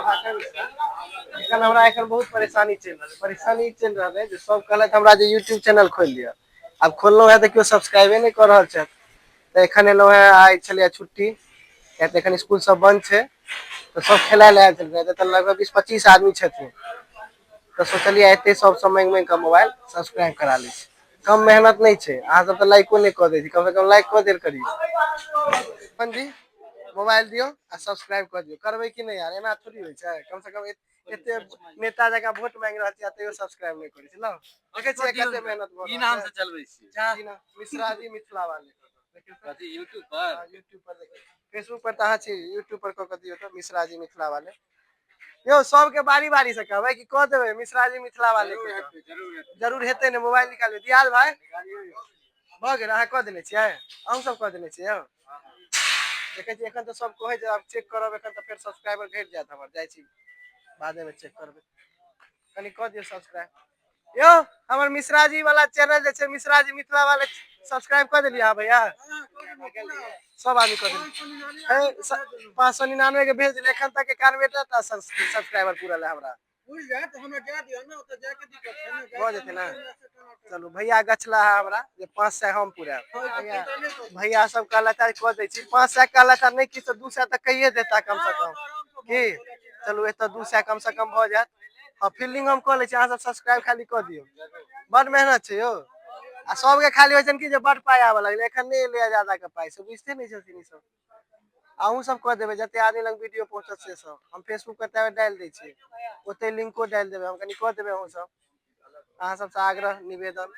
प्रभाकर मिश्रा। एखन हमरा एखन बहुत परेशानी चलि रहल है। परेशानी चलि रहल है जे सब कहलथि हमरा जे यूट्यूब चैनल खोलि लिअ। आब खोललहुँ हेँ तऽ केओ सब्सक्राइबे नहि कऽ रहल छथि। तऽ एखन एलहुँ हेँ, आइ छलैए छुट्टी, किएक तऽ एखन स्कूल सब बन्द छै, तऽ सब खेलाय लए आयल छलखिन। एतऽ लगभग 20-25 आदमी छथिन, तऽ सोचलियै एते सबसँ माँगि माँगि कऽ मोबाइल सब्सक्राइब करा लै छी। कम मेहनत नहि छै, अहाँ सब तऽ लाइको नहि कऽ दै छी, कमसँ कम लाइक कऽ देल करियौ। जी मोबाइल दियौ आ सब्सक्राइब कऽ दियौ। करबै कि नहि यार? एना थोड़ी होइ छै। कम से कम एते नेता जकाँ वोट मांगि रहल छी आ तैयो सब्सक्राइब नहि करै छी। लाउ, देखै छियै कते मेहनत भऽ की रहल नाम छै। से चलबै छियै? की नाम? मिश्रा जी मिथिला वाले। कथी यूट्यूब पर? हाँ, यूट्यूब पर देखियौ, फेसबुक पर तऽ अहाँ छी, यूट्यूब पर कऽ कऽ दियौ तऽ मिश्रा जी मिथिला वाले। यौ, सबके बारी बारी से कहबै कि कऽ देबै मिश्रा जी मिथिला वाले के? जरूर हेतै, जरूर हेतै। जरूर हेतै ने? मोबाइल निकालबै। दियाल भाई, भऽ गेल? अहाँ कऽ देने छियै? अहूँ सब कऽ देने छियै? यौ, देखै छी, एखन तऽ सब कहै छै, आब चेक करब एखन तऽ फेर सब्सक्राइबर घटि जायत हमर। जाइ छी, बादेमे चेक करबै। कनि कऽ दियौ सब्सक्राइब यौ। हमर मिश्रा जी वाला चैनल जे छै, मिश्रा जी मिथिला वाले, सब्सक्राइब कऽ देलियै अहाँ भैया? सब आदमी कऽ देलियै? 599 के भेज देलियै। एखन तक 91 टा सब्सक्राइबर पूरल है हमरा। भऽ जेतै ने? चलू, भैया गछला है हमरा जे 500 हम पुरायब। भैया, भैया सब कहलथि आइ कऽ दै छी। 500 कहलथि, नहि किछु तऽ 200 तऽ कहिये देता कम से कम की। चलू, एतऽ 200 कम से कम भऽ जायत। हँ, फील्डिंग हम कऽ लै छी, अहाँ सब सब्सक्राइब खाली कऽ दियौ। बड मेहनत छै यौ। आ सबके खाली होइ छनि कि जे बड पाइ आबऽ लगलै। एखन नहि एलैया ज्यादा के पाइ, से बुझिते नहि छथिन ई सब। अहूँ सब कऽ देबै, जते आदमी लग वीडियो पहुँचत से सब। हम फेसबुक पर तै डालि दै छियै, ओते लिंको डालि देबै हम। कनि कऽ देबै अहूँ सब। अहाँ सबसँ आग्रह, निवेदन।